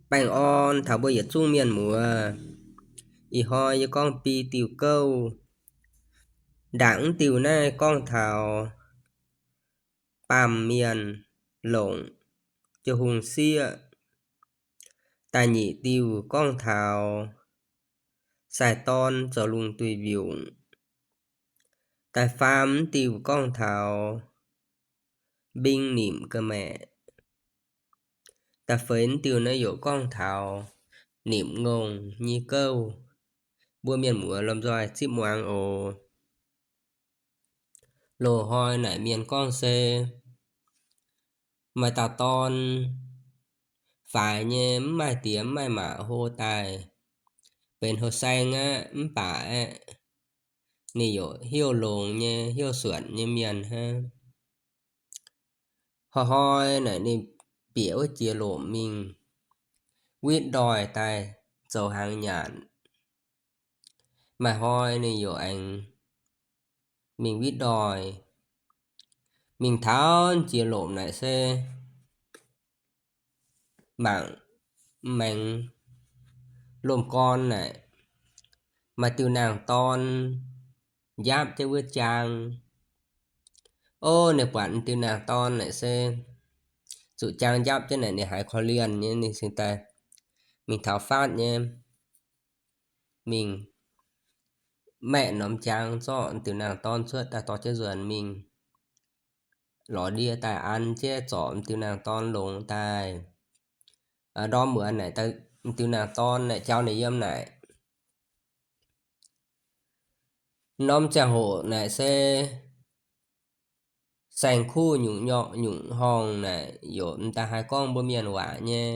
Baengh orn taux mbuo yietc zungv mienh muoz. Ih hnoi yie gorngv biei diuh gouv. Ndaangc mv diuh naaiv gorngv taux baamh mienh longc jiu hungh sieqv. Da'nyeic diuh gorngv taux sai-dorn zoux lungh duih mbiungc. Da'faam diuh gorngv taux mbing nimc ga'maeqc. Da'feix diuh naaiv yaac gorngv taux nimc ngongh nyei gouv. Mbuo mienh muoz lomh nzoih zipv muangx oc. Loz-hnoi naaic mienh gorngv se maaih dauh dorn faix nyei, mv maaih diex mv maaih maac hlo daaih, benx hlo saeng aqv, mv baac aeqv, ninh yaac heuc longx nyei, heuc suonc nyei mienh hnangv. Hnoi-hnoi naaic ninh bieqc wuov jiex lomc mingh witv ndoih daaih zoux hnaangx nyanc. Maaih hnoi ninh yaac aengx mingh witv ndoih. Mingh taux jiex lomc naaic se mangc maengx lomh gorn naaic, maaih diuh naang-dorn njapv jienv wuov jaang. Ov, ninh buatc diuh naang-dorn naaic se zuqc jaang njapv jienv naaic, ninh haiz korv-lienh nyei, ninh cingx daaih mingh taux faatv nyei, mingh maeqv norm jaang zorqv diuh naang-dorn cuotv daaih dorh jienv nzuonx mingh. Lorz ndie daaih an jienv zorc diuh naang-dorn longx daaih. Ndorm muonz naaic, diuh naang-dorn naaic jauv ninh yiem naaic, norm ziangh hoc naaic se saeng-kuv nyungc nyorqc nyungc horngh naaic, yaac m'daaih haih gorngv mbuo mienh waac nyei.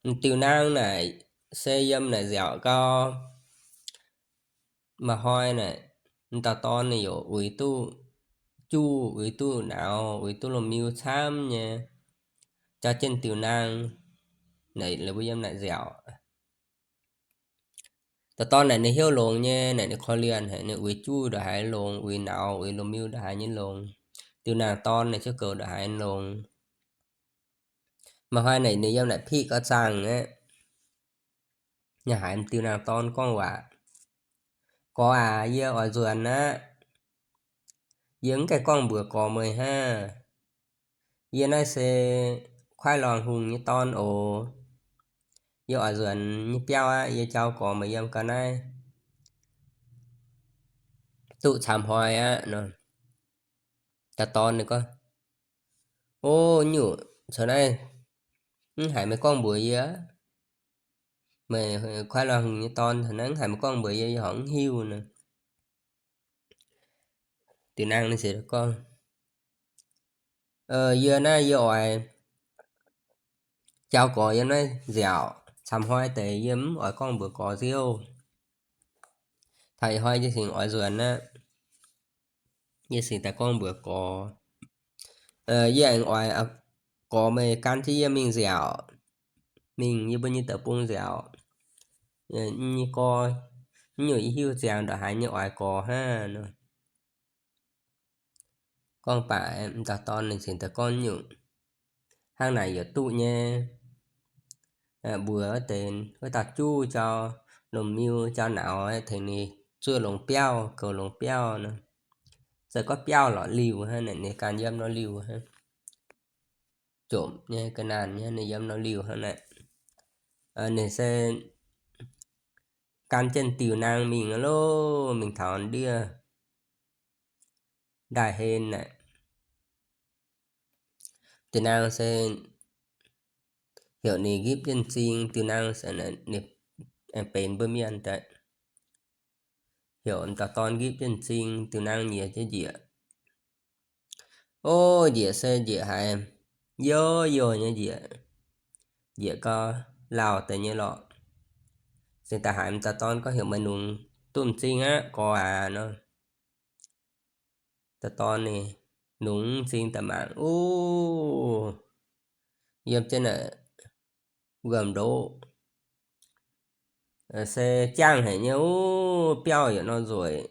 M'diuh naang naaic se yiem naaic nziaauc gau. Maaih hnoi naaic, m'dauh dorn ninh yaac uix duqv juv, uix duqv nauz, uix duqv lomh miu camv nyei, jauv jienv diuh naang naaic, laaix mbuo yiem naaic nziaauc. Dauh dorn naaic ninh hnyouv longx nyei naaic, ninh korv-lienh haic, ninh uix juv ndongc haaix longx, uix nauz, uix lomh miu ndongc haaix nyei longx. Diuh naang dorn naaic ziouc goux ndongc haaix longx. Maaih hnoi naaic ninh yiem naaic piqv gauh zaangh aqv. Ninh haiz m'diuh naang dorn gorngv waac, Gorx aac, yie oix nzuonx aqv. Yie mv gaengh gorngv mbuox gorx meih hnangv. Yie naaiv se Kuaaiv Lorngh Hungh nyei dorn oc. Yie oix nzuonx nyei biauv aqv. Yie jauv gorx meih yiem gau naaiv, duqv camv hnoi aqv nor. Dauh dorn ninh gorngv, O, nyungc caux naaiv mv haiz meih gorngv mbuox yie. Meih Kuaaiv Lorngh Hungh nyei dorn caux naaiv mv haiz meih gorngv mbuox yie, yie horpc mv hiuv nor. Diuh naang ninh ziouc gorngv, Yie naaiv yie oix jauv gorx yiem naaiv nziaauc. Camv hnoi deix yie mv oix gorngv mbuox gorx ziouv. Taux ih hnoi yie cingx oix nzuonx aqv. Yie cingx daaih gorngv mbuox gorx. Yie aengx oix gorx meih gan jienv yie mingh nziaauc, mingh yie mbuo nyei deic-bung nziaauc. Nyei gorx, mv nyungc yie hiuv ziangx ndongc haaix nyei oix gorx hnangv nor. Gorngv baac m'dauh dorn ninh cingx daaih gorngv nyungc hnangv naaic yaac duqv nyei. Mbuox wuov deix, wuov dauh juv jauv, lomh miu jauv nauz tengx ninh zuov longx biauv, goux longx biauv nor. Zoux gorngv biauv lorz liuh hnangv, ninh gan yiem nor liuh hnangv. Jomc nyei, ga'naanh nyei, ninh yiem nor liuh hnangv naaic. Ninh se gan jienv diuh naang mingh loh, mingh taux ndiev ndaaih hlen naaic. Diuh naang se heuc ninh nqipv jienv m'zing. Diuh naang se ninh aengx benx mbuo mienh daaih, heuc m'dauh dorn nqipv jienv m'zing. Diuh naang nyiec jienv njiec. O, njiec se njiec haiz youh youh nyei njiec, njiec gau lauh deix nyei lorqc. Cingx daaih haiz m'dauh dorn gorngv, Heuc meih nungx duqv m'zing aqv, gorx aac nor. Dauh dorn ninh nungx m'zing daaih mangc, o, yiem jienv naaic wuom-ndoqv se jangh haic nyei, o, biauv yaac nor nzueic,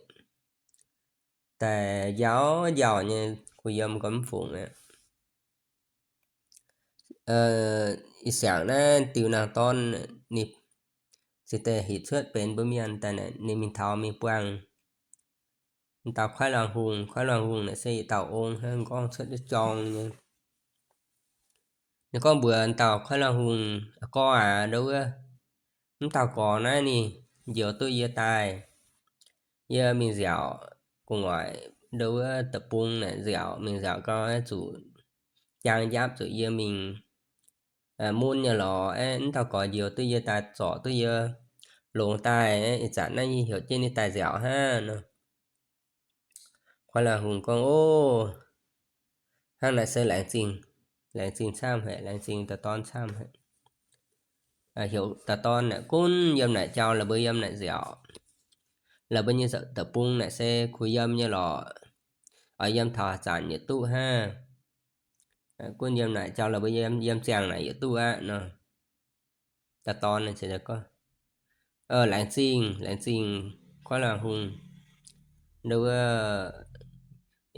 daaih njaaux njaaux nyei, kuh yiem gau mv fungc aqv. ih siangx naaiv diuh nangh dorn ninh cingx daaih hinc cuotv benx mbuo mienh daaih naaic, ninh mingh taux mingh buangh m'dauh Kuaaiv Luangh Hungh. Kuaaiv Luangh Hungh naaic se yietc dauh ong hnangv, m'nqorngv cuotv duqv jorng nyei. Ninh gorngv mbuox m'dauh Kuaaiv Luangh Hungh, Aa gorx aac, ndo wuov, m'dauh gorx naaiv ninh njoux duqv yie daaih, yie mingh nziaauc gu'nguaaic ndo wuov deic-bung naaic nziaauc, mingh nziaauc gau zuqc jaang njapv zuqc yie mingh mun nyei lorqc. Aeqv, m'dauh gorx njoux duqv yie daaih, zorc duqv yie longx daaih, ih zanc naaiv yie heuc jienv ninh daaih nziaauc hnangv nor. Kuaaiv Luangh Hungh gorngv, Ov, hnangv naaic se laengz zingh, laengz zingh camv haic, laengz zingh dauh dorn camv haic. Heuc dauh dorn naaic gunv yiem naaic jauv la'buo yiem naaic nziaauc. La'buo nyei deic-bung naaic se kuh yiem nyei lorqc. Oix yiem taux haaix zanc yietc duqv hnangv. Gunv yiem naaic jauv la'buo yiem, yiem ziangh naaic yietc duqv aqv nor. Dauh dorn gorngv, Laengz zingh, laengz zingh Kuaaiv Luangh Hungh. Ndo wuov,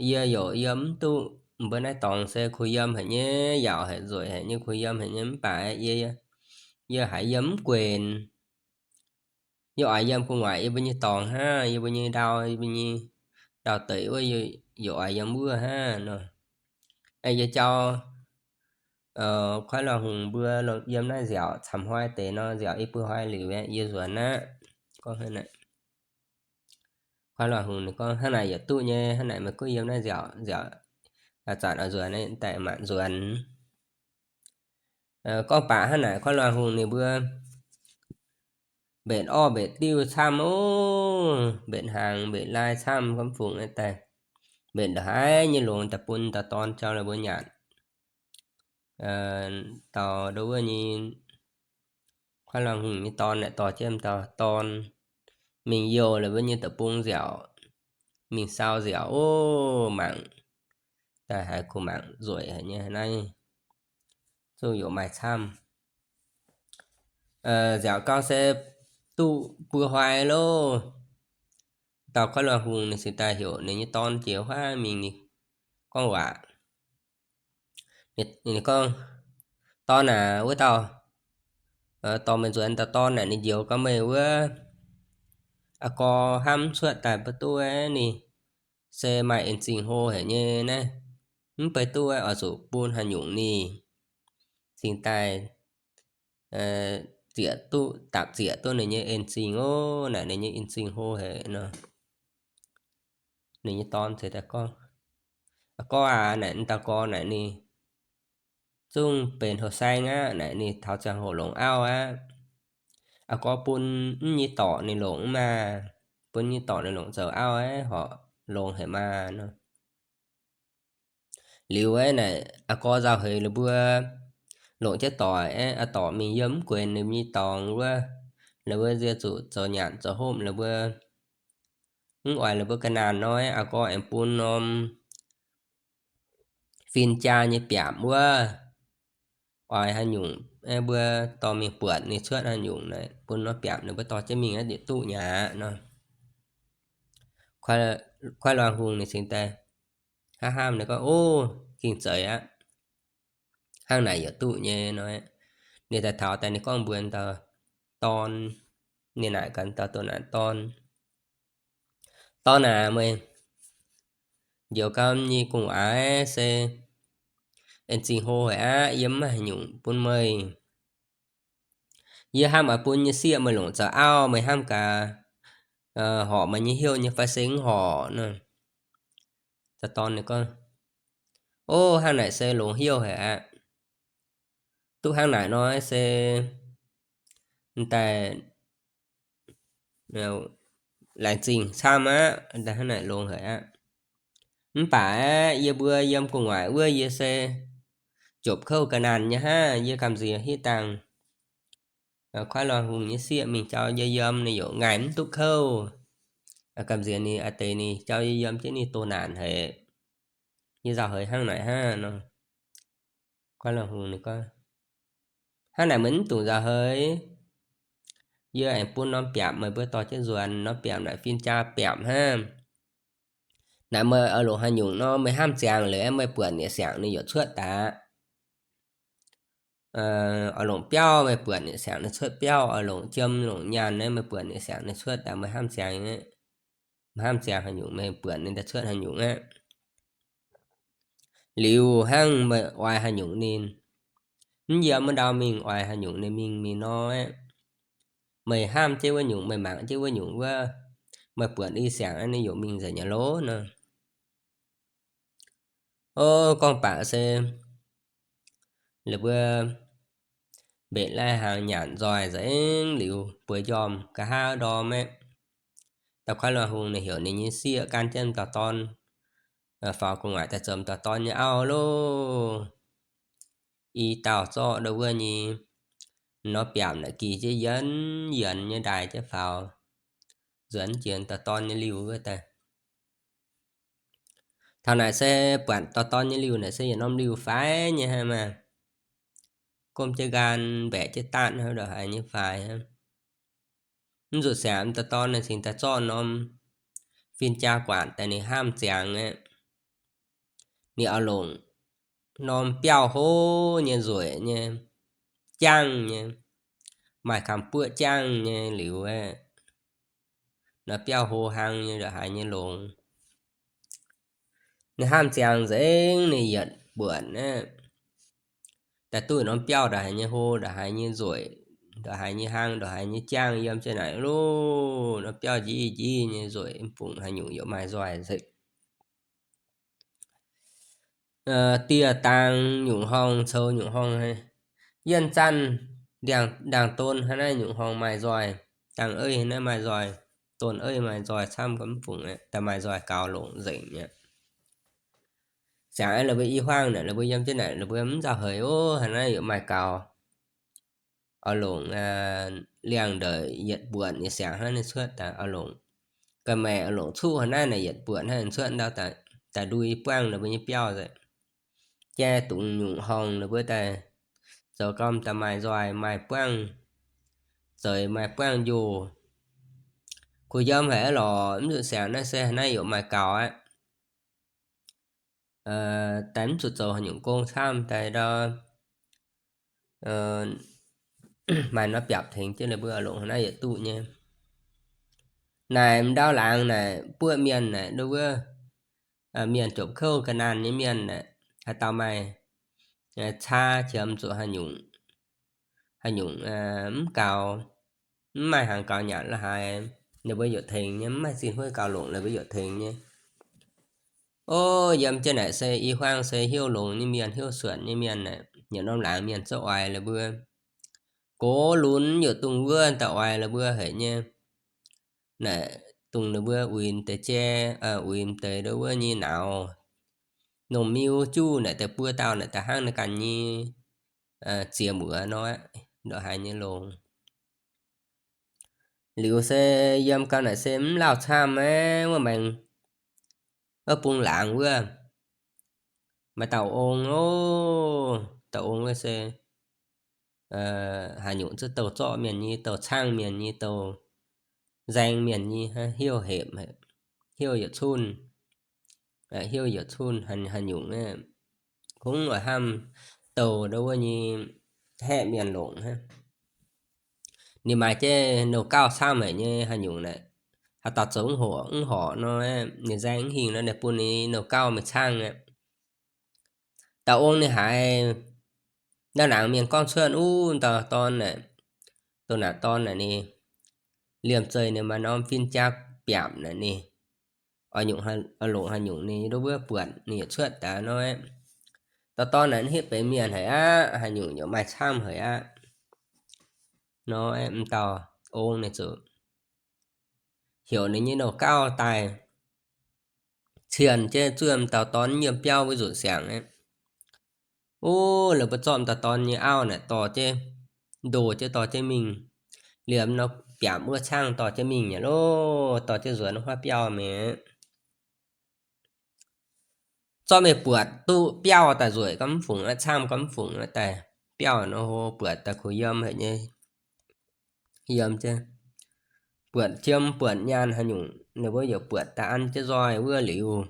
yie yaac yiem mv duqv. Mbuo naaiv dorngx se kuh yiem haic nyei, yaauc haic, nzueic haic nyei, kuh yiem haic nyei, mv baac yie, yie haiz yiem mv guenx. Yie oix yiem gu'nguaaic yie mbuo nyei dorngx hnangv, yie mbuo nyei ndau, yie mbuo nyei ndau-deic wuov, yie yaac oix yiem wuov hnangv nor. Yie jauv Kuaaiv Luangh Hungh mbuo yiem naaiv nziaauc camv hnoi deix nor, nziaauc i buo hnoi liuz aeqv, yie nzuonx aqv. Gorngv hnangv naaic. Kuaaiv Luangh Hungh ninh gorngv, Hnangv naaic yietc duqv nyei, hnangv naaic meih gunv yiem naaiv nziaauc, nziaauc zanc oix nzuonx daaih maanc nzuonx. Gorngv baac hnangv naaic Kuaaiv Luangh Hungh ninh mbuo mbenc orv mbenc diuv camv ov, mbenc hnaangx mbenc lai camv, gorngv fungc daaih mbenc ndongc haaix nyei longx daaih bun dauh dorn jauv la'buo nyanc. Dauh ndo wuov nyei Kuaaiv Luangh Hungh nyei dorn naaic dorh jienv dauh dorn mingh youh la'buo nyei deic-bung nziaauc, mingh sau nziaauc ov, mangc daaih haiz kuh mangc nzueic haic nyei naaiv, zungv yaac maaih camv. Nziaauc gau se duqv buo hnoi loh. Dauh Kuaaiv Luangh Hungh ninh cingx daaih heuc ninh nyei dorn jiex huaav mingh, ninh gorngv waac. Ninh gorngv, Dorn aac, wuov dauh dorh meih nzuonx dauh dorn naaic ninh njoux gau meih wuov, aa gorx hnamv cuotv daaih mv duqv, ninh se maaih en zingh hlo haic nyei naaiv. Mv baac duqv oix zuqc bun haaix nyungc ninh cingx daaih zieqc duqv, dapc zieqc duqv ninh nyei en zingh ov, naaic ninh nyei en zingh hlo haic nor. Ninh nyei dorn cingx daaih gorngv, Aa gorx aac, naaic m'dauh gorx naaic ninh zungv benx hlo saeng aqv, naaic ninh taux ziangh hoc longc auv aqv. Aa gorx bun m'nyei dorc ninh longc mv maah, bun m'nyei dorc ninh longc zoux auv aqv, horc longx haic maah nor. Liuz aeqv, naaic aa gorx nzauh heix la'buo longc jienv doic aeqv, aa dorc mingh yiem mv guenx ninh nyei dorngx wuov, la'buo nzie zuqc zoux nyanc zoux hopv, la'buo mv oix la'buo ga'naanh nor, aa gorx aengx bun norm fin-jaa nyei biaapc wuov, oix haaix nyungc aeqv, mbuo dorh mingh buatc ninh cuotv haaix nyungc naaic, bun norm biaapc ninh mbuo dorh jienv mingh aeqv, yietc duqv nyei aqv nor. Kuaaiv Luangh Hungh ninh cingx daaih hnamv hnamv, ninh gorngv, Ov, gengh zeiz aqv. Hnangv naaic yietc duqv nyei nor. Ninh daaih taux daaih ninh gorngv mbuox dauh dorn, ninh naaic gaax dauh dorn naaic, Dorn, dorn aac, meih njoux gau m'nyei gu'nguaaic se en zingh hlo haic aqv, yie mv maaih haaix nyungc bun meih. Yie hnamv oix bun nyei sieqv meih longc zoux auv, meih hnamv gaax horc meih nyei heuv nyei fai se mv horc nor. Dauh dorn ninh gorngv, Ov, hnangv naaic se longx heuv haic aqv. Duqv hnangv naaic nor se daaih laengz zingh camv aqv, daaih hnangv naaic longx haic aqv. Mv baac aeqv, yie mbuo yiem gu'nguaaic wuov yie se jopc kouv ga'naanh nyei hnangv, yie gamh nziex hitv dangh Kuaaiv Luangh Hungh nyei sieqv mingh jauv yie yiem, ninh yaac ngaih mv duqv kouv. Gamh nziex ninh aa deix ninh jauv yie yiem jienv ninh doh naanc haic. Yie nzauh heix hnangv naaic hnangv nor. Kuaaiv Luangh Hungh ninh gorngv, Hnangv naaic meih mv dungx nzauh heix. Yie aengx bun norm biaapc meih mbuo dorh jienv nzuonx, norm biaapc naaic fin-jaa biaapc hnangv. Naaic meih oix longc haaix nyungc nor, meih hnamv ziangx liuz aeqv, meih buatc nyei siangx ninh yaac cuotv daaih. Oix longc biauv meih buatc ninh siangx ninh cuotv biauv, oix longc jiem longc nyaanh naaiv meih buatc ninh siangx ninh cuotv daaih, meih hnamv ziangx, meih hnamv ziangx haaix nyungc meih buatc ninh daaih cuotv haaix nyungc aqv. Liuz hnangv meih oix haaix nyungc ninh, mv yiem wuov ndau mingh oix haaix nyungc ninh mingh mingh nor aqv. Meih hnamv jienv wuov nyungc, meih mangc jienv wuov nyungc wuov, meih buatc ninh siangx ninh yaac mingh nzengc nyei lov nor. O, gorngv baac se la'buo mbenc lai-hnaangx nyanc nzoih nzengc liuz bueix njormh nqa'haav ndorm aeqv, dauh kuaaiv luangh hungh ninh heuc ninh nyei sieqv gan jienv dauh dorn faaux gu'nguaaic daaih zoux dauh dorn nyei auv loh. I dauh zorqv ndau wuov nyei norm biaamc naaic gih jienv yienx yienx nyei ndaix jienv faaux, nzuonx jiex dauh dorn nyei liuh wuov daaih. Taux naaic se buatc dauh dorn nyei liuh naaic se yietc norm liuh faix nyei hnangv maah. Gomv jienv nqaang mbaeqc jienv daatv hnangv ndongc haaix nyei faix hnangv. Mv zuqc siangx dauh dorn naaic cingx daaih zorqv norm fin-jaa guatc daaih ninh hnamv ziangx aeqv, ninh oix longc norm biauv hlo nyei, nzueic nyei, jangv nyei, maaih kamx buoqv jangv nyei liuz aeqv, norm biauv hlo hnangv nyei ndongc haaix nyei longx. Ninh hnamv ziangx nzengc, ninh yietc buonc aeqv, daaih duqv norm biauv ndongc haaix nyei hlo, ndongc haaix nyei nzueic, ndongc haaix nyei hnangv, ndongc haaix nyei jangv yiem jienv naaic loh. Norm biauv njiv njiv nyei nzueic, mv bungx haaix nyungc yaac maaih nzoih nzengc. Dieh dangx nyungc horngh coux nyungc horngh, yienh zanc, ndaangc don hnangv naaiv nyungc horngh maaih nzoih, dangh eiv hnangv naaiv maaih nzoih, don eiv maaih nzoih camv, mv bungx daaih maaih nzoih gaux longc nzengc mi'aqv. Siangx la'buo i huaang naaic, la'buo yiem jienv naaic, la'buo mv nzauh heix ov, hnangv naaiv yaac maaih gaux. Oix longc liangx-ndeic yietc buonc nyei siangx hnangv naaiv cuotv daaih, oix longc ga'maeqc, oix longc cuqv hnangv naaiv naaic yietc buonc hnangv cuotv ndau daaih ndui buangv ninh mbuo nyei biauv nzengc. Jai dungz nyungc horngh ninh mbuo daaih zoux gau daaih maaih nzoih, maaih buangv zeix, maaih buangv njoh. Kuh yiem haic aqv lorqc, mv zuqc siangx naaiv se hnangv naaiv yaac maaih gaux aqv. Daaih mv zuqc zoux haaix nyungc gong camv daaih ndau, maaih norm biaapc tengx jienv ninh mbuo longc hnangv naaiv yietc duqv nyei. Naaic m'ndau laangz naaic buoqv mienh naaic, ndo wuov mienh jopc kouv ga'naanh nyei mienh naaic, haaix dauh maaih caa qiemx zuqc haaix nyungc, haaix nyungc mv gaux, mv maaih hnaangx gaux nyanc la'haaix, ninh mbuo yaac tengx nyei, mv maaih zinh hueiv gaux longc ninh mbuo yaac tengx nyei. O, yiem jienv naaic se i huaang se hnyouv longx nyei mienh, hnyouv suonc nyei mienh naaic, yietc norm laangz mienh zouv oix la'mbuo. Gox lunx yaac dungx wuov daaih oix la'mbuo haic nyei. Naaic dungx ninh mbuo uix m'deix jai, uix m'deix ndo wuov nyei nauz, nongh miu juv naaic deix buo dauh naaic daaih hnangv naaiv ganh nyei ziex muoz nor, ndongc haaix nyei longx. Liuz se yiem gau naaic se mv lauh camv aqv, wuov maengx, wuov bung laangz wuov, maaih dauh ong oc. Dauh ong wuov se haaix nyungc zuqc douh zorqv mienh nyei, douh caangv mienh nyei, douh nzaeng mienh nyei, haaix heuc hepc, heuc yietc cunh, heuc yietc cunh haaix nyungc, kungx oix hnamv douh ndo wuov nyei haeqv mienh longc hnangv. Ninh maaih jienv nouh gauh camv haic nyei haaix nyungc naaic, haaix dauh zoux mv horpc, mv horpc nor, ninh nzaeng mv hingh nor, ninh bun ninh nouh gauh mingh caangv aqv. Dauh ong ninh haiz naaiv laangz mienh gorngv cuotv wuov dauh dorn naaic, dongh naaic dorn naaic ninh liemh zeih ninh maaih norm fin-jaa biaapc naaic ninh oix nyungc, oix longc haaix nyungc ninh ndo wuov buatc ninh yaac cuotv daaih nor. Dauh dorn naaic hitv benx mienh haic aqv, haaix nyungc yaac maaih camv haic aqv nor, m'dauh ong ninh zuqc heuc ninh nyei nouh gauh daaih cienh jienv zuov m'dauh dorn yiem biauv wuov nzunc siangx aqv. O, la'buo zorqv m'dauh dorn nyei auv naaic dorh jienv, ndoh jienv dorh jienv mingh, liemh norm biaapc wuov caangv dorh jienv mingh nyei loh, dorh jienv nzuonx wuov biauv mi'aqv. Zorqv mingh buatc duqv biauv daaih nzueic gau mv fungc aqv, camv gau mv fungc aqv, daaih biauv nor hlo, buatc daaih kuh yiem haic nyei. Yiem jienv buatc jiem buatc nyaanh haaix nyungc ninh mbuo yaac buatc daaih an jienv nzoih wuov liuz,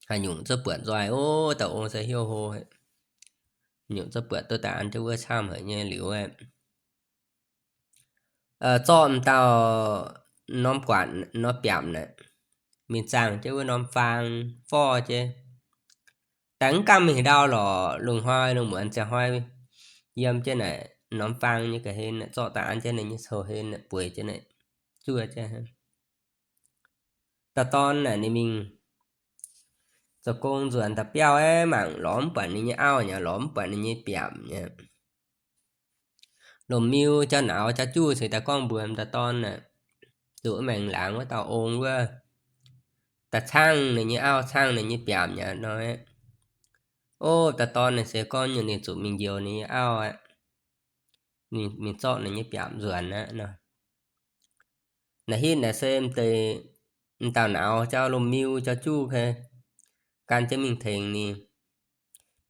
haaix nyungc zuqc buatc nzoih. O, dauh ong se hnyouv hlo haic. nyungc zorqv buatc duqv daaih an jienv wuov camv haic nyei liuz aeqv, zorqv m'dauh norm guatc norm biaapc naaic, mingh zaangh jienv wuov norm faang forv jienv. Daaih mv gamh mingh ndau lorqc, lungh hnoi lungh muonz ziangh hnoi yiem jienv naaic norm faang nyei ga'hlen naaic zorqv daaih an jienv ninh nyei cou-hlen naaic bueix jienv naaic zuov jienv. Dauh dorn naaic ninh mingh zoux gong nzuonx daaih biauv aeqv, mangc lorz mv buatc ninh nyei auv nyei, lorz mv buatc ninh nyei biaapc nyei. Lomh miu jauv nauz jauv juv ceix daaih gorngv mbuox dauh dorn naaic, zuqc maengx laangz wuov dauh ong wuov, daaih caangv ninh nyei auv, caangv ninh nyei biaapc nyei nor. Ov, dauh dorn naaic se gorngv nyungc ninh zuqc mingh njoux ninh nyei auv aqv, mingh zorqv ninh nyei biaapc nzuonx aqv nor. Naaic hitv naaic se m'deix m'dauh nauz jauv lomh miu jauv juv gan jienv mingh tengx ninh.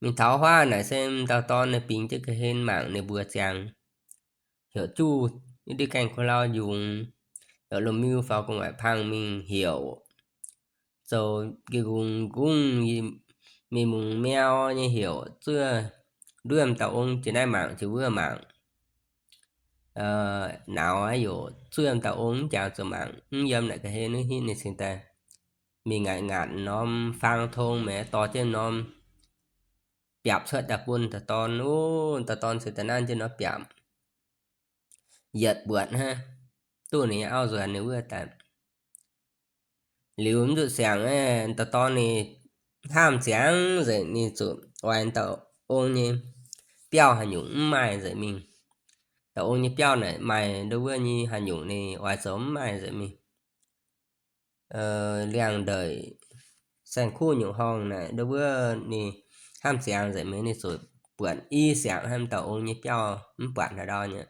Mingh taux huaav naaic se m'dauh dorn naaic bingx jienv ga'hlen mangc ninh mbuo ziangx, heuc juv, yiem ndiev gaengh kuh lau njungx, heuc lomh miu faaux gu'nguaaic pang mingh heuc, zoux nqingh nqungh, mingh mungz miau nyei heuc zuov, nduov m'dauh ong jiex naaiv mangc jiex wuov mangc. Nauz aqv, yaac zuov m'dauh ong mv jangx zuqc mangc, mv yiem naaic ga'hlen hitv ninh cingx daaih mingh ngaatc ngaatc norm faang tong maiv dorh jienv norm biaapc cuotv daaih bun dauh dorn. Ov, dauh dorn se daaih nanv jienv norm biaapc yietc buatc hnangv, duqv ninh nyei auv nzuonx ninh wuov daaih. Liuz mv zuqc siangx, dauh dorn ninh hnamv ziangx nzengc ninh zuqc oix dauh ong nyei biauv haaix nyungc mv maaih nzengc mingh. Dauh ong nyei biauv naaic maaih ndo wuov nyei haaix nyungc ninh oix zoux mv maaih nzengc mingh. Liangx-ndeic saeng-kuv nyungc horngh naaic ndo wuov ninh hnamv ziangx nzengc mingh ninh zuqc buatc i siangx hnamv dauh ong nyei biauv mv buatc haaix ndau nyei.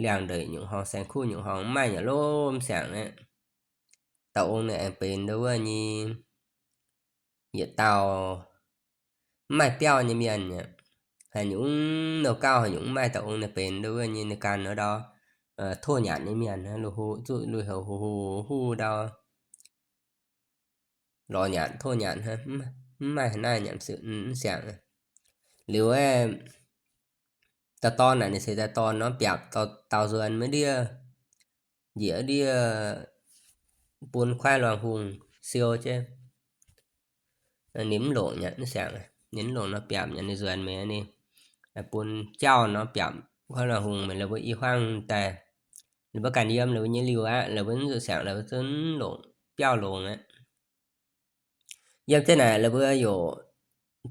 Liangx-ndeic nyungc horngh saeng-kuv nyungc horngh mv maaih nyei lov mv siangx aqv. Dauh ong naaic aengx benx ndo wuov nyei yietc dauh mv maaih biauv nyei mienh aqv. Haaix nyungc nouh gauh haaix nyungc mv maaih, dauh ong naaic benx ndo wuov nyei ninh ganh nor ndau, tov nyanc nyei mienh, zuqc lui-houx huv huv huv ndau, lorz nyanc tov nyanc, mv maaih haaix naaiv nyanc mv siangx. Liuz aeqv, dauh dorn naaic ninh se dauh dorn norm biaapc dau nzuonx maiv ndiev, njiec ndiev bun Kuaaiv Luangh Hungh siou jienv. Ninh mv longc nyanc mv siangx, ninh mv longc norm biaapc nyanc, ninh nzuonx mingh ninh bun jauv norm biaapc Kuaaiv Luangh Hungh mingh la'buo i huaangv daaih. La'buo ganh yiem la'buo nyei liuh aqv, la'buo mv zuqc siangx, la'buo zungv mv longc biauv longx aqv. Yiem jienv naaic la'buo yaac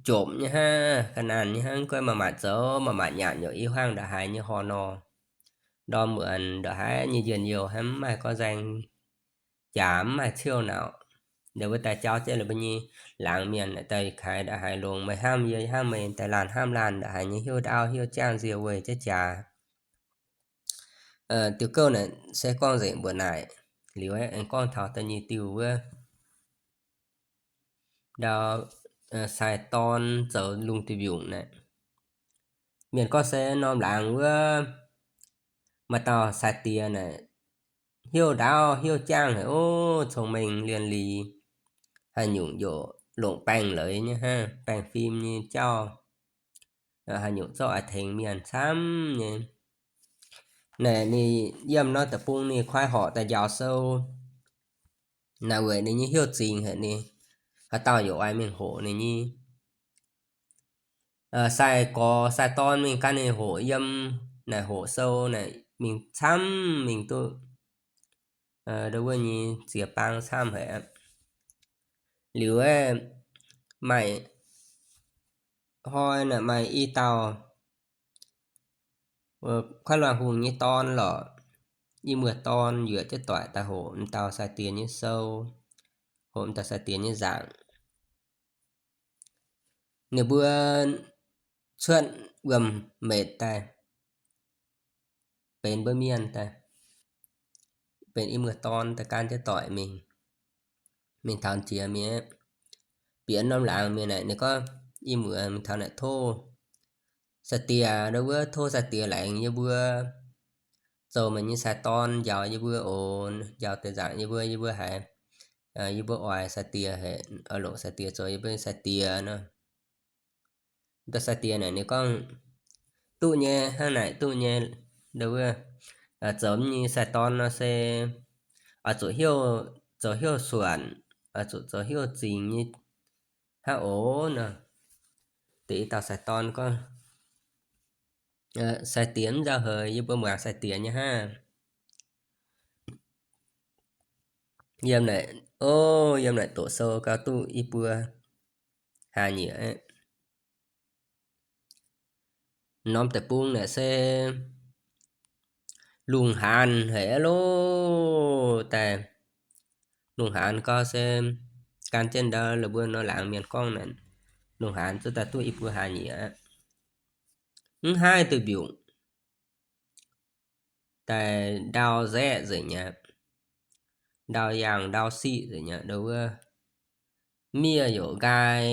jomc nyei hnangv, ga'naanh nyei hnangv, guai maaih maatc zoux, maaih maatc nyanc, yaac i huaangv ndongc haaix nyei horh nor, ndorm muonz ndongc haaix nyei njien-youh hnangv, mv maaih gorngv nzaeng jaax, mv maaih ciouv nauz. La'buo daaih jauv jienv la'buo nyei laangz mienh daaih kaaix ndongc haaix longx, meih hnamv yie, yie hnamv meih, daaih laanh hnamv laanh ndongc haaix nyei, hiuv ndaauv hiuv jangv nzie weih jienv jaax. Diuh gouv naaic se gorngv nzengc mbuoqc naaic. Liuz aengx gorngv taux da'nyeic diuh wuov, ndau sai-dorn zoux lungh duih mbiungc naaic. Mienh gorngv se norm laangz wuov maaih dauh sai-diex naaic, hiuv ndaauv hiuv jangv haic, ov, cong-mengh lienh liz, haaix nyungc yaac longc baengh leiz nyei hnangv, baengh fim nyei jauv, haaix nyungc zorqv oix tengx mienh camv nyei. Naaic ninh yiem norm deic-bung ninh kuaaiv horqc daaih njaaux sou. Naaic weic ninh nyei hnyouv zingx haic, ninh haaix dauh yaac oix mingh hoqc ninh nyei. Sai-gorx sai-dorn mingh gan ninh hoqc, yiem naaic hoqc sou naaic mingh camv, mingh duqv ndo wuov nyei ziex baang camv haic aqv. Liuz aeqv, maaih hnoi naaic maaih i dauh Kuaaiv Luangh Hungh nyei dorn lorqc, i muoz-dorn yuoqc jienv doic daaih hoqc m'dauh sai-diex nyei sou, hoqc m'dauh sai-diex nyei nzaangc. Ninh mbuo cuotv wuom-metc daaih, benx mbuo mienh daaih, benx i muoz-dorn daaih gan jienv doic mingh, mingh taux jiex mingh aqv. Bieqc norm laangz mingh naaic, ninh gorngv i muoz mingh taux naaic tov sai-diex ndo wuov, tov sai-diex laengz yie mbuo zoux meih nyei sai-dorn, njaaux yie mbuo oc, njaaux deix nzaangc yie mbuo, yie mbuo haiz yie mbuo oix sai-diex haic, oix longc sai-diex zoux yie mbuo nyei sai-diex nor. Dauh sai-diex naaic ninh gorngv, duqv nyei, hnangv naaic duqv nyei. Nduov wuov, zoux nyei sai-dorn nor se oix zuqc heuc, zoux heuc suonc, oix zuqc zoux heuc zingx nyei hnangv oc nor. Deix i dauh sai-dorn gorngv, sai-diex mv nzauh heix, yie mbuo muangx sai-diex nyei hnangv. Yiem naaic, o, yiem naaic doqc sou gauh duqv i buo hlaax nyieqc aqv. Norm deic-bung naaic se lungh haanz haic aqv loh daaih. Lungh haanz gauh se gan jienv ndau la'buo nor laangz mienh gorngv naaic, lungh haanz zuqc daaih duqv i buo hlaax nyieqc aqv. Mv haih duih mbiungc, daaih ndau nzaeqv nzengc aqv, ndau yaangh ndau siqv nzengc aqv. Nduov wuov, miev youc nqaai,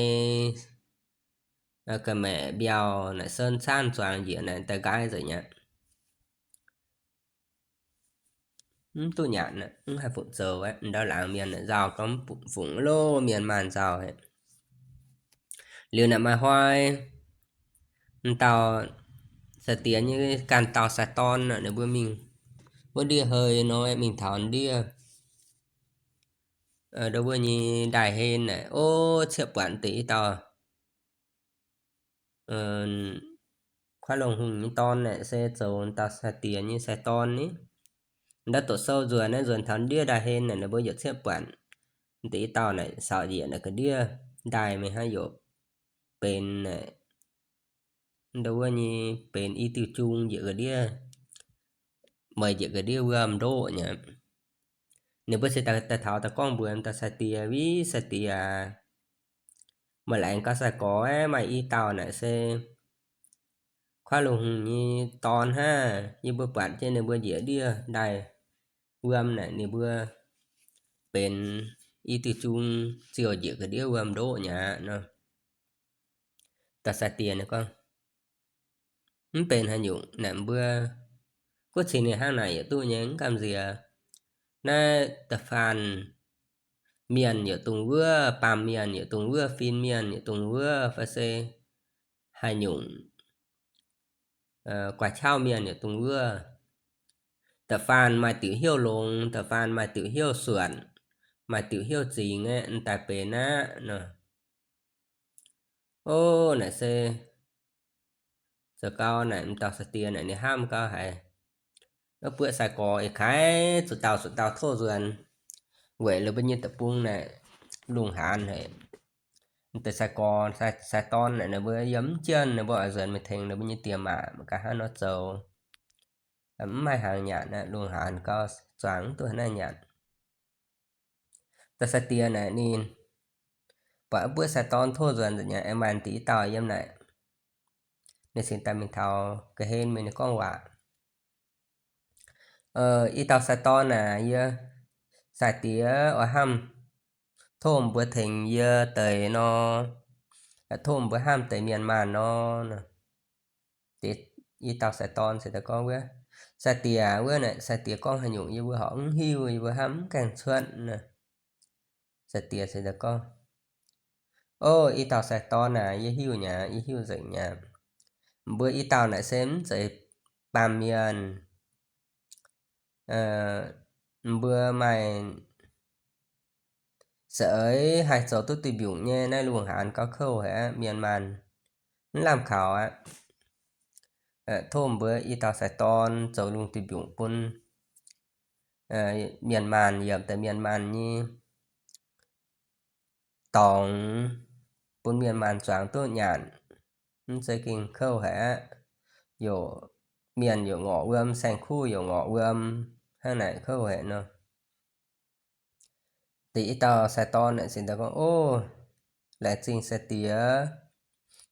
ga'maeqc mbiauh naaic, sen caanv zuangx njiec naaic daaih nqaai nzengc aqv. Mv duqv nyanc aqv, mv haih fungc zoux aqv. Ndau laangz mienh naaic nzauh gorngv fungc loh, mienh maanh nzauh haic. Liuz naaic maaih hnoi, m'dauh sai-diex nyei ganh dauh sai-dorn naaic, ninh mbuo mingh wuov ndiev hei nor, mingh taux ndiev, nduov wuov nyei ndaaih hlen naaic, o, cieqv buatc deix i dauh kuaaiv longh hungh nyei dorn naaic se zoux dauh sai-diex nyei sai-dorn ni. Ndau doqc sou nzuonx naaiv, nzuonx taux ndiev ndaaih hlen naaic, ninh mbuo yietc cieqv buatc deix i dauh naaic caux njiec naaic ga'ndiev ndaaih mingh hnangv, youc benx naaic, nduov wuov nyei benx i diuh jung njiec ga'ndiev, meih njiec ga'ndiev wuom ndoqv nyei. Ninh mbuo se daaih taux daaih gorngv mbuox dauh sai-diex, Wih sai-diex aac, meih laengz gauh sai-gorx, maaih i dauh naaic se kuaaiv lungh hungh nyei dorn hnangv. Yie mbuo buatc jienv ninh mbuo njiec ndiev ndaaih wuom naaic, ninh mbuo benx i diuh jung ziouc njiec ga'ndiev wuom ndoqv nyei aqv nor. Dauh sai-diex ninh gorngv, Mv benx haaix nyungc naaic, mbuo kuv cingx ninh hnangv naaic yietc duqv nyei, mv gamh nziex. Naaiv da'faanh mienh yietc dungx wuov, baamh mienh yietc dungx wuov, fin-mienh yietc dungx wuov, fai se haaix nyungc guaix qauv mienh yietc dungx wuov. Da'faanh maaih diuc heuv longx, da'faanh maaih diuc heuv suonc, maaih diuc heuv zingx aeqv, daaih benx aqv nor. O, naaic se zoux gau naaic, m'dauh sai-diex naaic ninh hnamv gau haic. Wuov buoqv sai-gorx ih kaaix zuqc dauh zuqc dauh tov nzuonx, weic la'buo nyei deic-bung naaic lungh haanz haic. Deix sai-gorx, sai-dorn naaic, ninh mbuo yiem mv jienv, ninh mbuo oix nzuonx mingh tengx ninh mbuo nyei diex maac mangc gaax hnangv nor zoux. Mv maaih hnaangx nyanc aqv, lungh haanz gau, zuangx mv duqv haaix naaiv nyanc. Dauh sai-diex naaic ninh buatc wuov buoqv sai-dorn tov nzuonx nzengc nyei, aengx maaih deix i dauh yiem naaic. Ninh cingx daaih mingh taux ga'hlen mingh, ninh gorngv waac, I dauh sai-dorn aac, yie sai-diex oix hnamv tov mbuo tengx yie deix nor, tov mbuo hnamv deix mienh maanh nor. I dauh sai-dorn se gorngv wuov, Sai-diex wuov naaic, sai-diex gorngv haaix nyungc yie mbuo horpc mv hiuv, yie mbuo hnamv mv gaengh cuotv nor. Sai-diex se gorngv, O, i dauh sai-dorn aac, yie hiuv nyei, yie hiuv nzengc nyei. Mbuo i dauh naaic se mv zeiz baamh mienh. Mbuo maaih za'eix haih zoux duqv duih mbiungc nyei. Naaiv lungh haanz gauh kouv haic aqv, mienh maanh mv lamh kaux aqv. Tov mbuo i dauh sai-dorn zoux lungh duih mbiungc bun mienh maanh, yiem deix mienh maanh nyei dorngx, bun mienh maanh zuangx duqv nyanc. Mv zeiz gengh kouv haic aqv. Youc mienh youc ngorc wuom, saeng-kuv youc ngorc wuom, hnangv naaic kouv haic nor. Deix i dauh sai-dorn naaic se gorngv, O, laengz zingh sai-diex.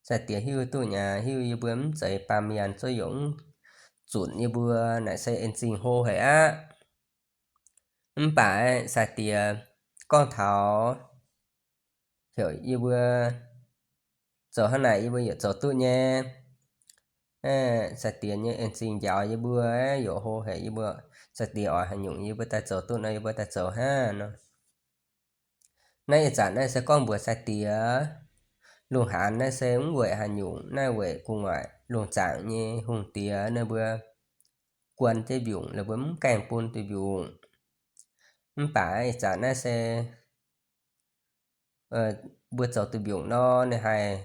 Sai-diex hiuv duqv nyei, hiuv yie mbuo mv zeiz baamh mienh, zuov youc mv zunc yie mbuo naaic se en zingh hlo haic aqv. Mv baac sai-diex gorngv taux heuc yie mbuo zoux hnangv naaic, yie mbuo yaac zoux duqv nyei. Sai-diex nyei en zingh njaaux yie mbuo, youc hlo haic, yie mbuo, sai-diex oix haaix nyungc yie mbuo daaih zoux duqv nor, yie mbuo daaih zoux hnangv nor. Naaiv ih zanc naaiv se gorngv mbuox sai-diex, Lungh haanz naaiv se mv weic haaix nyungc, naaiv weic gu'nguaaic lungh zaangc nyei hungh diex ninh mbuo guon jienv mbiungc, ninh mbuo mv gaengh bun duih mbiungc. Mv baac ih zanc naaiv se mbuo zoux duih mbiungc nor, ninh haih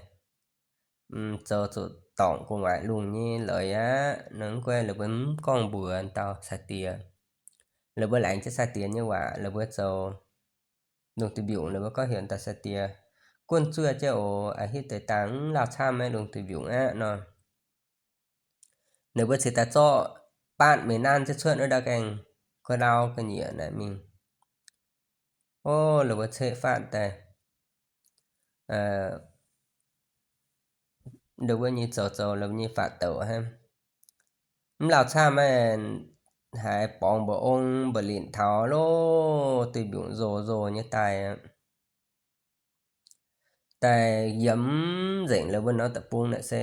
zoux zuqc dorngc gu'nguaaic lungh nyei leiz aqv. Ninh mv guei, ninh mbuo mv gorngv mbuox dauh sai-diex. Ninh mbuo laengz jienv sai-diex nyei waac, ninh mbuo zoux lungh duih mbiungc, ninh mbuo gorngv heuc dauh sai-diex, gunv zuov jienv oc, a'hitv deix dangh mv lauh camv, maiv lungh duih mbiungc aqv nor. Ninh mbuo cingx daaih zorqv baatv mingh nanv jienv cuotv wuov ndau gaengh gu'nguaaic ga'nyiec naaic mingh. Ov, ninh mbuo ceqv faatv daaih, ninh mbuo nyei zoux zoux, ninh mbuo nyei faatv douc hnangv, mv lauh camv, maiv haiz borngz mbu'ong mbu'litc taux loh, duih mbiungc nzoh nzoh nyei daaih aqv. Daaih yiem nzengc, ninh mbuo norm deic-bung naaic se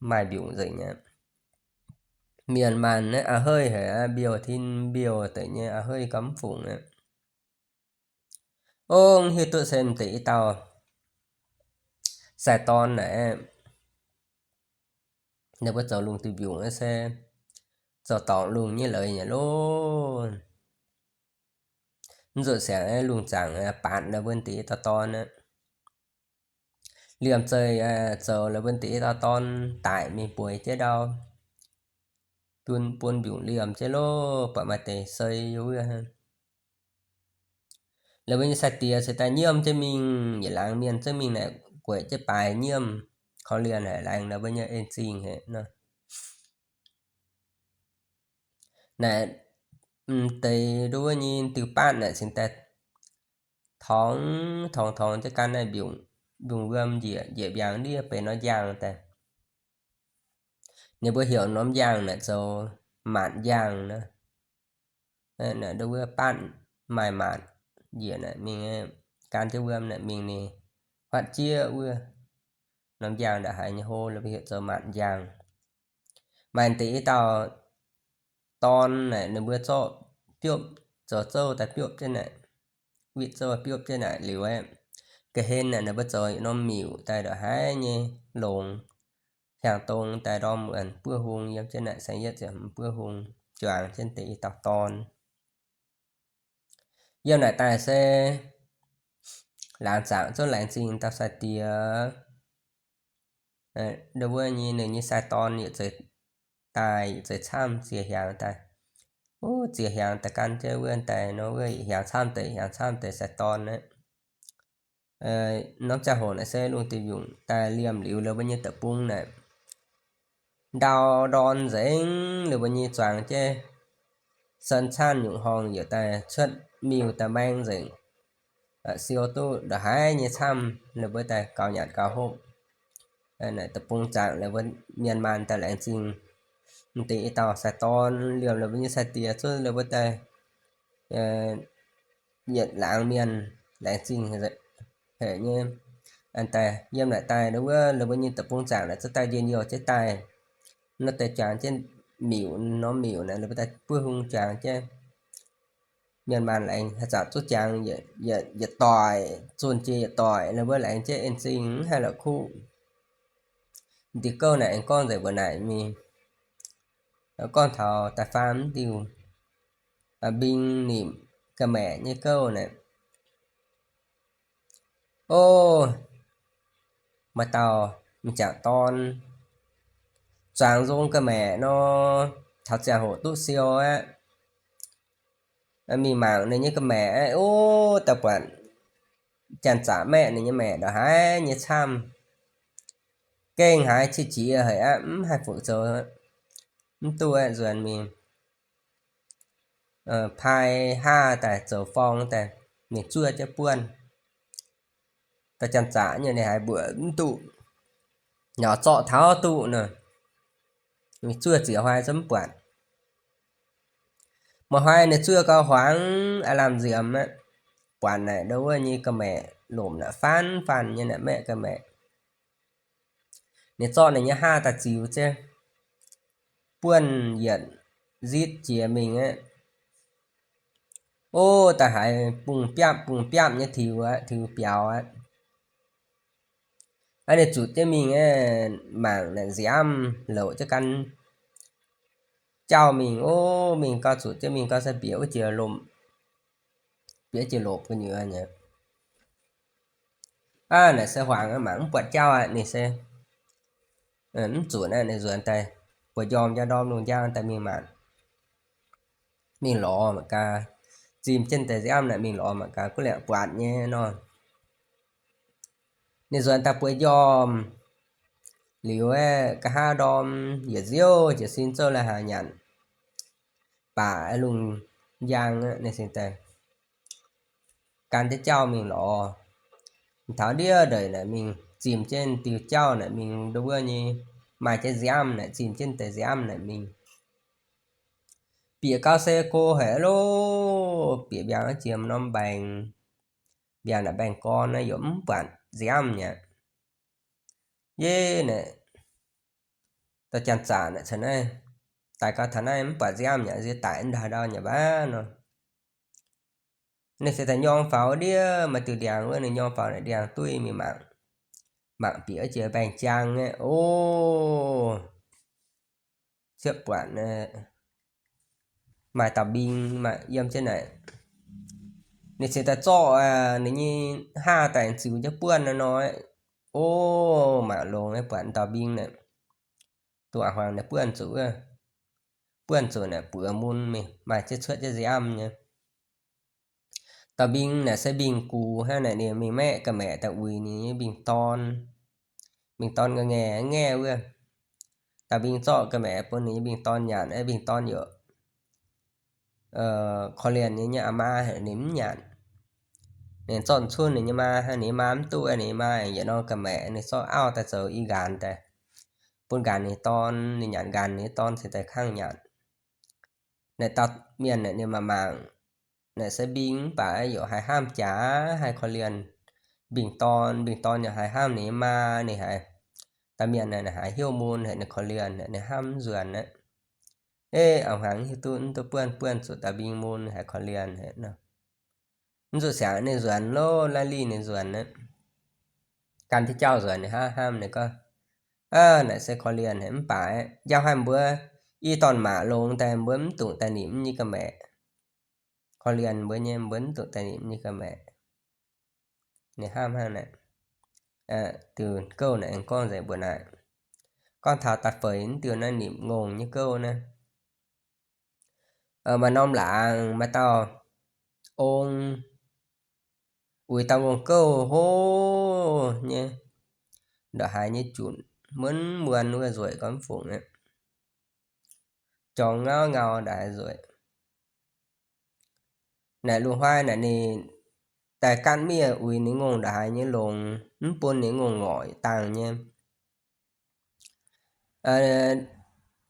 maaih mbiungc nzengc aqv. Mienh maanh naaiv a'heiv haic aqv, mbiouh tin mbiouh deix nyei a'heiv gauh mv fungc aqv. Ov, hiuv duqv se m'deix i dauh sai-dorn naaic, ninh mbuo zoux lungh duih mbiungc se zoux dorngc lungh nyei leiz nyei loh. Mv zuqc sienx lungh zaangc baatc ninh mbuo m'deix i dauh dorn aqv. Liemh zeih zoux ninh mbuo m'deix i dauh dorn daic mingh bueix jienv ndau, bun, bun mbiungc liemh jienv loh, buatc maaih deix sei yiem wuov hnangv. Ninh mbuo nyei sai-diex cingx daaih nyiemv jienv mingh, yietc laangz mienh zungv mingh naaic gueic jienv baaix nyiemv, korv-lienh haic, laengz ninh mbuo nyei en-zingh haic nor. Naaic m'deix nduov nyei diuh baatv naaic cingx daaih torngx torngx torngx jienv gan naaiv mbiungc, mbiungc wuom njiec, njiec mbiaangx ndiev benx norm njang daaih. Ninh mbuo heuc norm njang naaic zoux maatc njang nor. Naaic nduov wuov baatv maaih maatc njiec naaic mingh, gan jienv wuom naaic mingh ninh huotv jieqv wuov norm njang ndongc haaix nyei hlo, ninh mbuo heuc zoux maatc njang. Maaih deix i dauh dorn naaic ninh mbuo zorqv biopv, zoux zouv daaih biopv jienv naaic, witv zouv biopv jienv naaic liuz aeqv, ga'hlen naaic ninh mbuo zoux norm miuc daaih ndongc haaix nyei longx, hiaangx dong daaih ndorm wuonc buov hung yiem jienv naaic, saeng-yietv ziepc hmz buov hung juangc jienv deix i dauh dorn. Yiem naaic daaih se laangz zaangc zungv laengz zingh dauh sai-diex. Nduov wuov nyei ninh nyei sai-dorn yietc zeiz daaih, yietc zeiz camv ziex hiaangx daaih. Ov, ziex hiaangx daaih gan jienv wuov daaih nor, wuov hiaangx camv deix, hiaangx camv deix sai-dorn aqv. Norm ziangh hoc naaic se lungh duih mbiungc daaih liemh liuz, ninh mbuo nyei deic-bung naaic ndau ndorn nzengc, ninh mbuo nyei zuangx jienv sen caanh nyungc horngh yietc daaih cuotv miuc daaih maeng nzengc. Siou duqv ndongc haaix nyei camv, ninh mbuo daaih gaux nyanc gaux hopv. Naaic deic-bung zaangc, ninh mbuo mienh maanh daaih laengz zingh m'deix i dauh sai-dorn, liemh ninh mbuo nyei sai-diex zungv ninh mbuo daaih yietc laangz mienh laengz zingh haic nyei. Daaih yiem naaic daaih wuov, ninh mbuo nyei deic-bung zaangc naaic zungv daaih njien-youh jienv daaih nor, daaih juangc jienv miuc, norm miuc naaic ninh mbuo daaih buov hung juangc jienv. Mienh maanh laengz haaix zanc zungv jangx yietc doic, zunh jiex yietc doic, ninh mbuo laengz jienv en-zingh mv haih la'kuqv. Diuh gouv naaic aengx gorngv nzengc mbuo naaic mingh, gorngv taux da'faam diuh, mbing nimc ga'maeqc nyei gouv naaic. O, maaih dauh m'jangc dorn zuangx nzong ga'maeqc nor, taux ziangh hoc duqv siou aqv. Mingh mangc ninh nyei ga'maeqc aqv, o, daaih buatc janx-zaqc maeqv ninh nyei maeqc ndongc haaix nyei camv, gengh haiz qiex jiez haic aqv, mv haih fuqc zoux, mv duqv aqv, nzuonx mingh paaiv haav daaih zoux forng daaih mingh zuov jienv buonv. Daaih janx-zaqc nyei ninh haiz mbuoqc mv duqv, nor zorqv taux duqv nor, mingh zuov ziex hnoi zungv mv buatc. Maaih hnoi ninh zuov gau huangx aav lamh nziemx aqv, buatc naaic ndo wuov nyei ga'maeqc lomc naaic, faanv faanh nyei naaic maeqv ga'maeqc. Ninh zorqv ninh nyei haav daaih ziux jienv buonv yietc nzitv jiex mingh aqv. O, daaih haiz bungx biapv bungx biapv nyei tiux aqv, tiux biaux aqv. Ninh zuqc jienv mingh mangc naaic nziamv louc jienv gan jauv mingh. O, mingh gau, zuqc jienv mingh gau se bieqc wuov jiex lomc, bieqc jiex lopc gu'nyuoz nyei. Aav, naaic se huaangx mangc mv buatc jauv aqv. Ninh se mv zuqc naaiv, ninh nzuonx daaih buoz-njormh njang ndorm lungh njang daaih mingh mangc, mingh lorz mangc gaax, zimh jienv deix nziamv naaic mingh lorz mangc gaax guv liangc buatc nyei nor. Ninh nzuonx daaih buoz-njormh liuz aeqv, nqa'haav ndorm yietc nziouv jiez sin zouv lai-hnaangx nyanc baac lungh njang aqv, ninh cingx daaih gan jienv jauv mingh lorz. Taux ndiev ndeic naaic mingh zimh jienv diuh jauv naaic mingh, ndau wuov nyei maaih jienv nziamv naaic, zimh jienv deix nziamv naaic mingh. Bieqc gau se go haic loh, bieqc mbiaangx jiex norm mbaengx, mbiaangx naaic mbaengx-gorn naaiv yaac mv buatc nziamv mi'aqv. Yie naaic dorh janx-zaqc naaic caux naaiv daaih gau taux naaiv mv buatc nziamv mi'aqv, nziex daic ndau ndau nyei baav nor. Ninh se daaih nyorng faaux ndiev maaih diuh ndiangx wuov, ninh nyorng faaux naaic ndiangx duqv mingh mangc, mangc bieqc jiex mbaengx-jaang aqv. O, ciepv buatc maaih dauh mbing maaih yiem jienv naaic. Ninh cingx daaih zorqv ninh nyei haav daaih ziux jienv buonv nor. O, mangc longx buatc dauh mbing naaic, duqv a'hmuangx naaic buonv zuqc wuov, buonv zuqc naaic buoz mun mingh, maaih jienv cuotv jienv nziamv nyei. Dauh mbing naaic se mbing gux hnangv naaic, ninh mingh maeqv ga'maeqc daaih uix ninh nyei mbing-dorn. Mbing-dorn ga'ngaeqv ngaeqv wuov. Dauh mbing zorqv ga'maeqc bun ninh nyei mbing-dorn nyanc, mbing-dorn yaac korv-lienh ninh nyei aa maa, ninh mv nyanc. Ninh zorqv cunv ninh nyei maa, ninh nyei maa mv duqv, ninh nyei maa aengx yietc norm ga'maeqc, ninh zorqv auv daaih zoux i nqanx daaih bun nqanx ninh dorn, ninh nyanc nqanx ninh dorn cingx daaih kangv nyanc. Naaic dauh mienh naaic ninh mangc mangc, naaic se mbing mv baac yaac haih hnamv jaax, haih korv-lienh mbing-dorn, mbing-dorn yaac haih hnamv ninh nyei maa. Ninh haiz dauh mienh naaic haiz hnyouv mun haic, ninh korv-lienh haic, ninh hnamv mv nzuonx aqv. Eix, a'hmuangx hiuv duqv mv duqv buonv, buonv zuqc dauh mbing mun haiz korv-lienh haic nor. Mv zuqc siangx ninh nzuonx loh, naaiv lih ninh nzuonx aqv. Gan jienv jauv nzuonx ninh hnamv hnamv ninh gorngv, Aav, naaic se korv-lienh haic mv baac aqv, njang haic mbuo i dorn-maac longx daaih mbuo mv dungx daaih nimc nyei ga'maeqc. Korv-lienh mbuo nyei, mbuo mv dungx daaih nimc nyei ga'maeqc. Ninh hnamv hnangv naaic. Diuh gouv naaic aengx gorngv nzengc mbuo naaic, gorngv taux da'feix diuh naaiv nimc ngongh nyei gouv naaiv. Maaih norm laangz maaih dauh ong uix dauh ngongh gouv hlo nyei, ndongc haaix nyei junc muonz muonz wuov nzueic gormx fungc aqv, jorngx ngauv ngau ndongc haaix nzueic. Naaic lungh hnoi naaic ninh daaih gaatv miev uix ninh ngongh ndongc haaix nyei longx, mv bun ninh ngongh ngorc dangh nyei.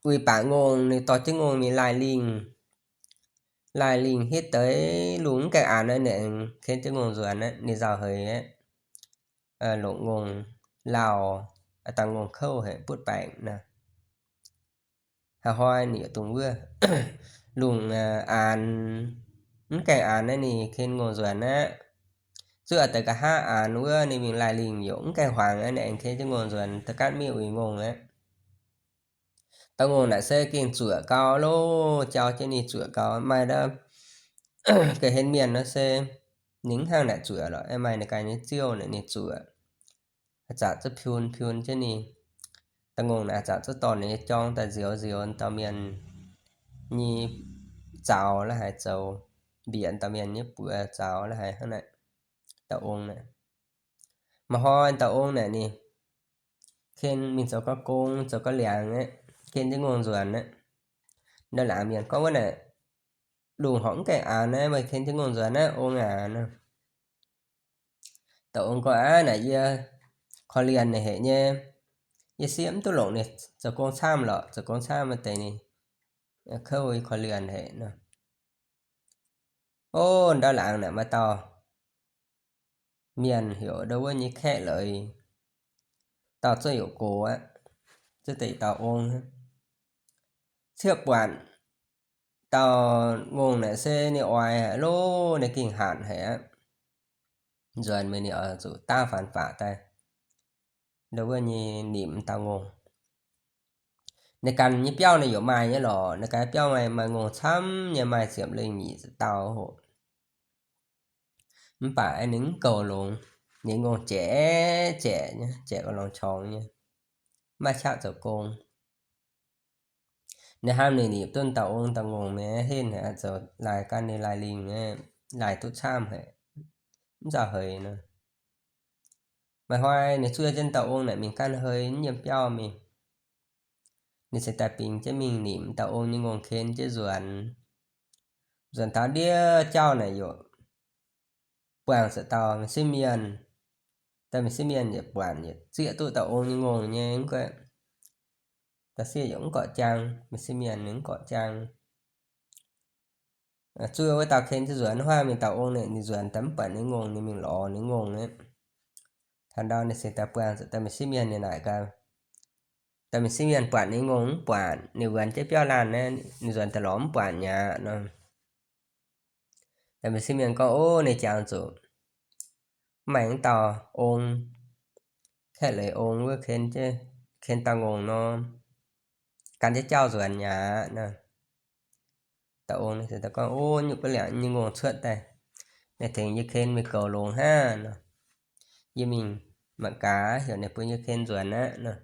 Uix baac ngongh ninh dorh jienv ngongh mingh laih lingh. Laih lingh hitv deix lungh mv gaengh aanx naaiv, ninh ken jienv ngongh nzuonx aqv, ninh nzauh heix aqv. Longc ngongh lauh, dangh ngongh kouv haic butv baengc naaic. Haaix hnoi ninh yietc dungx wuov lungh aanx, mv gaengh aanx naaiv ninh ken ngongh nzuonx aqv. Zuqc deix nqa'haav aanx wuov ninh mingh laih lingh yaac mv gaengh huangx aqv, ninh aengx ken jienv ngongh nzuonx, daaih gaatv miev uix ngongh aqv. Dauh ngongh naaic se gengh zuoqc gau loh, jauv jienv ninh zuoqc gau. Maaih ndau ga'hlen mienh nor se ninh mv hnangv naaic zuoqc lorqc, maaih ninh ganh nyei ziouv naaic ninh zuoqc, haaix zanc zuqc piun piun jienv ninh. Dauh ngongh naaic haaix zanc zuqc dorh ninh nyei jorng daaih nzioux nzioux dauh mienh nyei zaux la'haaix zoux, mbiec dauh mienh nyei buoz zaux la'haaix hnangv naaic. Dauh ong naaic, maaih hnoi dauh ong naaic ninh ken mingh zoux gau gong, zoux gau liangx aqv, ken jienv ngongh nzuonx aqv. Ndau laangz mienh gorngv wuov naaic, lungh horpc mv gaengh aanx naaiv, meih ken jienv ngongh nzuonx aqv, ong aac nor. Dauh ong gorngv, Aav, naaic yie korv-lienh haic nyei, yie siev mv duqv longc ninh zoux gong camv lorqc, zoux gong camv maaih deix ninh kouv, yie korv-lienh haic nor. O, ndau laangz naaic maaih dauh mienh heuc ndau wuov nyei kaeqv leiz, dauh zuqc youc gox aqv, zuqc deix dauh ong. Ciepv buatc dauh ngongh naaic se ninh oix haic loh, ninh gengh hatc haic aqv. Nzuonx mingh ninh oix zuqc daav faanx faqc daaih. ndau wuov nyei nimc dauh ngongh. Ninh ganh nyei biauv ninh yaac maaih nyei lorqc. Ninh ganh biauv maaih, maaih ngongh camv nyei, maaih ziepc lengh nyic ziepc dauh hoc. Mv baac ninh mv goux longx. Ninh nyei ngongh jaeqv jaeqv nyei, jaeqv gauh longx qorngx nyei, maiv qaqv zoux gong. Ninh hnamv ninh nimc duqv dauh ong dauh ngongh mi'aqv, heh, ninh zoux laaih gan ninh laaih lingh, laaih duqv camv haic, mv nzauh heix nor. Maaih hnoi ninh zuov jienv dauh ong naaic mingh ganh hei yiem biauv mingh. Ninh cingx daaih bingx jienv mingh nimc dauh ong nyei ngongh ken jienv nzuonx. Nzuonx taux ndiev jauv naaic yaac buangh zuqc dauh m'sieqv mienh. Dauh m'sieqv mienh yaac buatc, yaac zieqv duqv dauh ong nyei ngongh nyei, mv gorqv, dauh sieqv yaac mv gorqv jaang, m'sieqv mienh ninh mv gorqv jaang. Zuov wuov dauh ken jienv nzuonx, hnangv mingh dauh ong naaic ninh nzuonx daaih mv buatc ninh ngongh, ninh mingh lorz ninh ngongh aqv. Taux ndau ninh cingx daaih buangh zuqc dauh m'sieqv mienh, ninh naaic gaax, dauh m'sieqv mienh buatc ninh ngongh mv buatc, ninh wuonx jienv biauv laanh aqv, ninh nzuonx daaih lorz mv buatc mi'aqv nor. Dauh m'sieqv mienh gorngv, Ov, ninh jangx zuqc maaih wuov dauh ong, Kaeqv Leiz Ong wuov, ken dauh ngongh nor, gan jienv jauv nzuonx mi'aqv nor. Dauh ong gorngv, Ov, nyungc ba'liangc nyei ngongh cuotv daaih, ninh tengx yie ken mingh goux longx hnangv nor. Yie mingh mangc gaax, heuc ninh bun yie ken nzuonx aqv nor.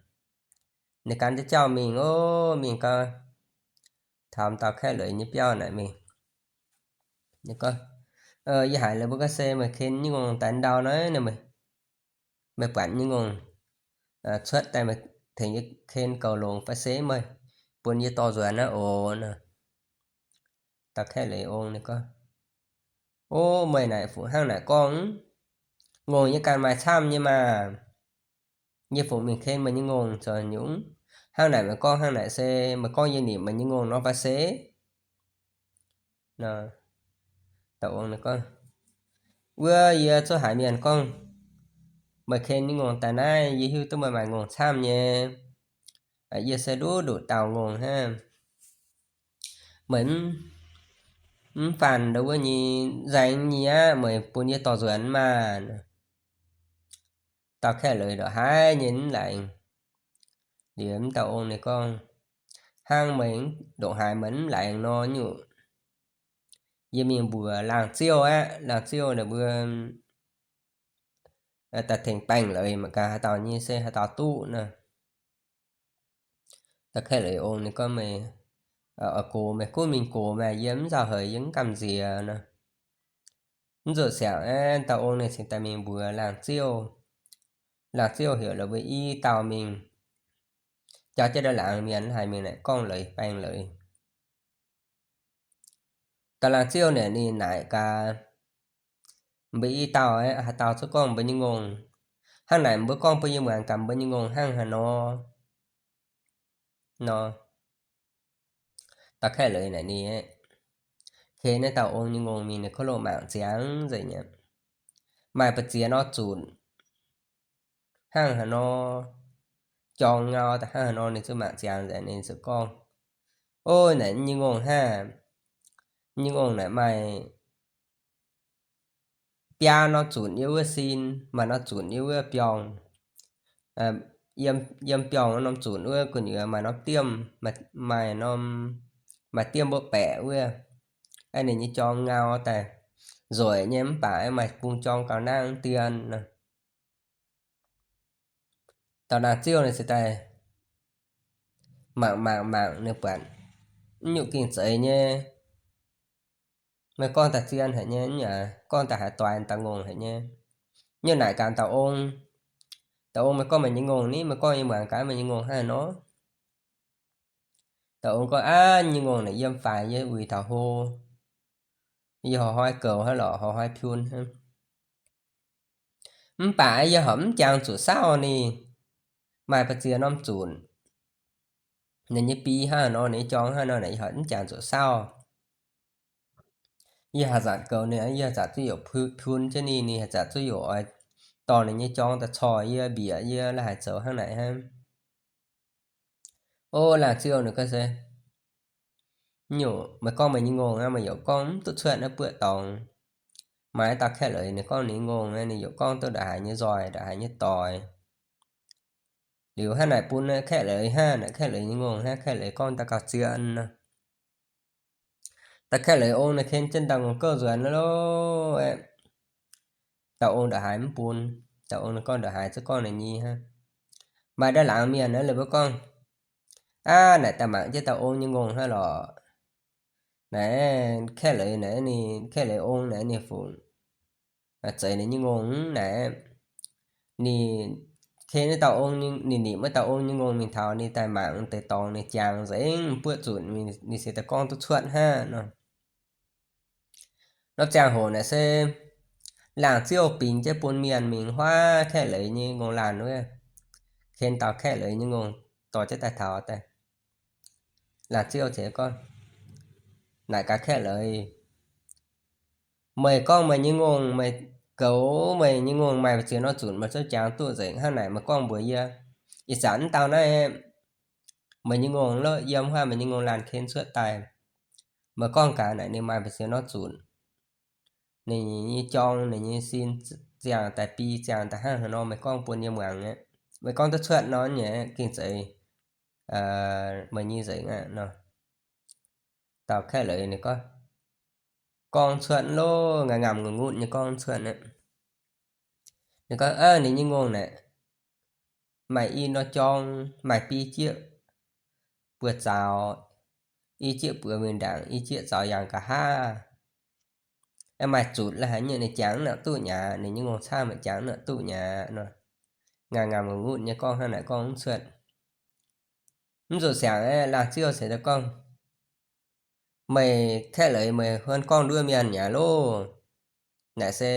Ninh gan jienv jauv mingh, ov, mingh gau, taux dauh Kaeqv Leiz nyei biauv naaic mingh. Ninh gorngv, Yie haiz la'buo ga'sie meih ken nyei ngongh daaih ndau nor, meih buatc nyei ngongh cuotv daaih, meih tengx yie ken goux longx fai se meih bun yie dorh nzuonx aqv oc nor. Dauh Kaeqv Leiz Ong ninh gorngv, Ov, meih naaic fuqv hnangv naaic gorngv, ngongh yie ganh maaih camv nyei maah! Yie fungc mingh ken meih nyei ngongh zoux nyungc? Hnangv naaic meih gorngv hnangv naaic se meih gorngv yie nimc meih nyei ngongh nor fai se? Dauh ong ninh gorngv, Wuov yie zuqc haiz mienh gorngv meih ken nyei ngongh daaih naaiv, yie hiuv duqv meih maaih ngongh camv nyei. Yie se nduqc nduqc dauh ngongh hnangv. Meih mv faanh ndau wuov nyei nzaeng nyei aqv, meih bun yie dorh nzuonx maah! Dauh Kaeqv Leiz ndongc haaix nyei mv laengz. Liuz mv dauh ong ninh gorngv, Hnangv meih ndongc haaix meih mv laengz nor nyungc, yie mingh mbuox laangh ziouh aqv. Laangh ziouh ninh mbuo daaih tengx baengh leiz mangc gaax haaix dauh nyei se haaix dauh duqv nor. Dauh Kaeqv Leiz Ong ninh gorngv, Meih oix gox meih gunv mingh gox maah, yie mv nzauh heix, yie mv gamh nziex nor. Mv zuqc siangx aqv, dauh ong ninh cingx daaih mingh mbuox laangh ziouh. Laangh ziouh heuc la'buo i dauh mingh, jauv jienv ndau laangz mienh haaix mingh naaic gorngv leiz baengh leiz. Dauh laangh ziouh naaic ninh naaic gaax, Mbuo i dauh aeqv, haaix dauh zuqc gorngv mbuo nyei ngongh? Hnangv naaic mbuo gorngv bun yie muangx gaax mbuo nyei ngongh hnangv haaix nor. Nor, dauh Kaeqv Leiz naaic ninh ken naaiv dauh ong nyei ngongh mingh, ninh kov loh mangc ziangx nzengc aqv. Maaih ba'ziex norm zunc hnangv haaix nor, jorng ngau daaih hnangv haaix nor, ninh zuqc mangc ziangx nzengc, ninh zuqc gorngv, Ov, naaic nyei ngongh hnangv. Nyei ngongh naaic maaih biaa norm zunc yiem wuov sin, maaih norm zunc yiem wuov biorngh. Yiem, yiem biorngh norm zunc wuov gu'nyuoz maaih norm diemv, maaih, maaih norm, maaih diemv mbuo baeqc wuov. Aeqv, ninh nyei jorng ngau daaih nzueic nyei mv baac aeqv, maaih bung jorng gauh nangv dien nor. Dauh laangh ziouh ninh se daaih mangc mangc mangc ninh buatc, mv nyungc gengh zeiz nyei. Meih gorngv daaih zien haic nyei, mv aac gorngv daaih haaix doix daaih ngongh haic nyei. Nyungc naaic gaax dauh ong, Dauh ong, meih gorngv meih nyei ngongh ni, meih gorngv yie muangx gaax meih nyei ngongh hnangv haaix nor. Dauh ong gorngv, Aav, nyei ngongh naaic yiem faix yie uix taux hlo. Yie horpc hnoi goux hnangv lorqc, horpc hnoi piun hnangv. Mv baac yie horpc mv jangx zuqc saauv ninh. Maaih ba'ziex norm zunc. Ninh nyei bi hnangv haaix nor, ninh nyei jorng hnangv haaix nor, yie horpc mv jangx zuqc saauv. Yie haaix zanc goux ninh, yie haaix zanc zuqc youc piun jienv ninh, ninh haaix zanc zuqc youc oix dorh ninh nyei jorng daaih corc yie, mbiec yie, la'haaix zoux hnangv naaic hnangv. O, laangh ziouh ninh gorngv se, nyungc meih gorngv meih nyei ngongh aqv, meih youc gorngv mv duqv cuotv naaiv buoqv dorngx. Maaih dauh kaeqv leiz ninh gorngv ninh nyei ngongh aqv, ninh youc gorngv duqv ndongc haaix nyei nzoih, ndongc haaix nyei doix. Liuz hnangv naaic bun kaeqv leiz hnangv, naaic kaeqv leiz nyei ngongh hnangv, kaeqv leiz gorngv daaih gauh zien nor. Dauh kaeqv leiz ong naaic ken jienv dauh ngongh gouv nzuonx loh. Dauh ong ndongc haaix mv bun, dauh ong naaic gorngv ndongc haaix zungv gorngv naaic nyei hnangv. Maaih ndau laangz mienh naaiv liuz mbuo gorngv, aav, naaic daaih mangc jienv dauh ong nyei ngongh hnangv lorqc. Naaic kaeqv leiz naaic ninh, kaeqv leiz ong naaic ninh fungc zeix ninh nyei ngongh naaic. Ninh ken dauh ong, ninh nimc wuov dauh ong nyei ngongh mingh taux ninh daaih mangc deix dorngx ninh jangx nzengc buoqv zunc, ninh se daaih gorngv duqv cuotv hnangv nor. Nor ziangh hoc naaic se laangh ziouv bingx jienv bun mienh mingh huaav kaeqv leiz nyei ngongh laanh wuov, ken dauh kaeqv leiz nyei ngongh dorh jienv daaih taux daaih. Laangh ziouv ziouc gorngv, naaic gaax kaeqv leiz, meih gorngv meih nyei ngongh, meih goux meih nyei ngongh maaih ziex norm zunc meih zungv jangx duqv nzengc hnangv naaic, meih gorngv mbuox yie, ih zanc mv dauh naaiv meih nyei ngongh lov yiem huaav meih nyei ngongh laanh ken cuotv daaih. Meih gorngv gaax naaic ninh maaih ziex norm zunc, ninh nyei jorng, ninh nyei sin ziangh daaih, bi ziangh daaih hnangv haaix nor, meih gorngv bun yie muangx aqv. Meih gorngv duqv cuotv nor nyei gengh zeiz meih nyei nzengc aqv nor. Dauh kaeqv leiz ninh gorngv, gorngv cuotv loh, ngaamv ngaamv ngutv nyei gorngv cuotv aqv. Ninh gorngv, ninh nyei ngongh naaic maaih i norm jorng, maaih biv jieqv buoz zaux, i jieqv buoz mingh ndaangc, i jieqv zaux yangh nqa'haav. Maaih zutc la'haic nyei ninh jangx mv nangc duqv nyei aqv, ninh nyei ngongh camv jangx mv nangc duqv nyei aqv nor. Ngaamv ngaamv ngutv nyei gorngv hnangv naaic gorngv mv cuotv. Mv zuqc siangx aeqv, laangh ziouv se daaih gorngv, meih kaeqv leiz meih huon gorngv nduov mienh mi'aqv loh. Naaic se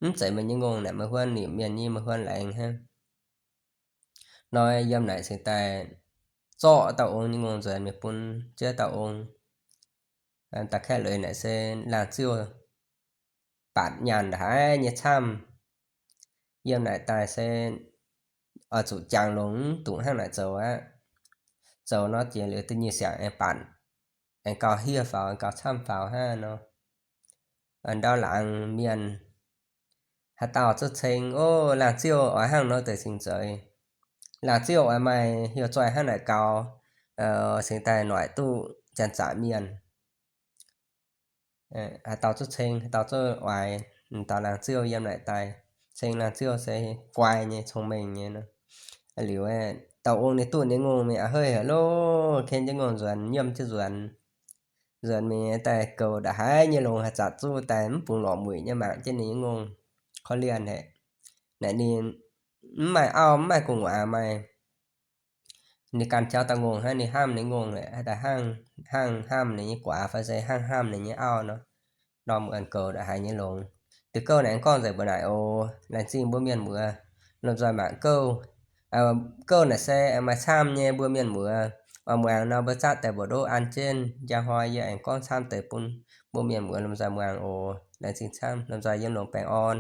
mv zeiz meih nyei ngongh naaic, meih huon nimc mienh nyei, meih huon laengz hnangv. Nor yiem naaic cingx daaih zorqv dauh ong nyei ngongh nzuonx mingh bun jienv dauh ong. Dauh kaeqv leiz naaic se laangh ziouv baatc nyaanh ndongc haaix nyei camv. Yiem naaic daaih se oix zuqc jangx longx, mv dungx hnangv naaic zoux aqv. Zoux nor jiex liuz da'nyeic siangx aengx baatc, aengx gauh hiev faaux, aengx gauh camv faaux hnangv nor. Ndau laangz mienh haaix dauh zungv ceng, ov, laangh ziouv oix hnangv nor deix cingx zeiz. Laangh ziouv oix maaih heuc zoih hnangv naaic gaux, cingx daaih noic duqv janx-zaqc mienh. Haaix dauh zungv ceng, haaix dauh zungv oix. Dauh laangh ziouv yiem naaic daaih ceng laangh ziouv se guai nyei, cong-mengh nyei. Liuz, dauh ong ninh duqv ninh nyei ngongh mingh a'heiv haic loh, ken jienv ngongh nzuonx, nyiemv jienv nzuonx. Nzuonx mingh daaih goux ndongc haaix nyei longx haaix zanc zungv daaih mv bungx lorqc muic nyei mangc jienv ninh nyei ngongh korv-lienh haic. Naaic ninh mv maaih auv, mv maaih gu'nguaaz maaih. Ninh ganh jauv dauh ngongh hnangv, ninh hnamv ninh ngongh aeqv, daaih hnangv hnamv ninh nyei guaax fai se hnangv hnamv ninh nyei auv nor, ndorm muonz goux ndongc haaix nyei longx. Diuh gouv naaic gorngv nzengc mbuo naaic oc. Laengz zingh mbuo mienh muoz lomh nzoih mangc gouv. Gouv naaic se maaih camv nyei, mbuo mienh muoz oix muangx nor mbuo zatv daaih mbuox ndoqv an jienv. Njang hnoi yie aengx gorngv camv deix bun mbuo mienh muoz lomh nzoih muangx oc. Laengz zingh camv, lomh nzoih yiem longx baengh orn.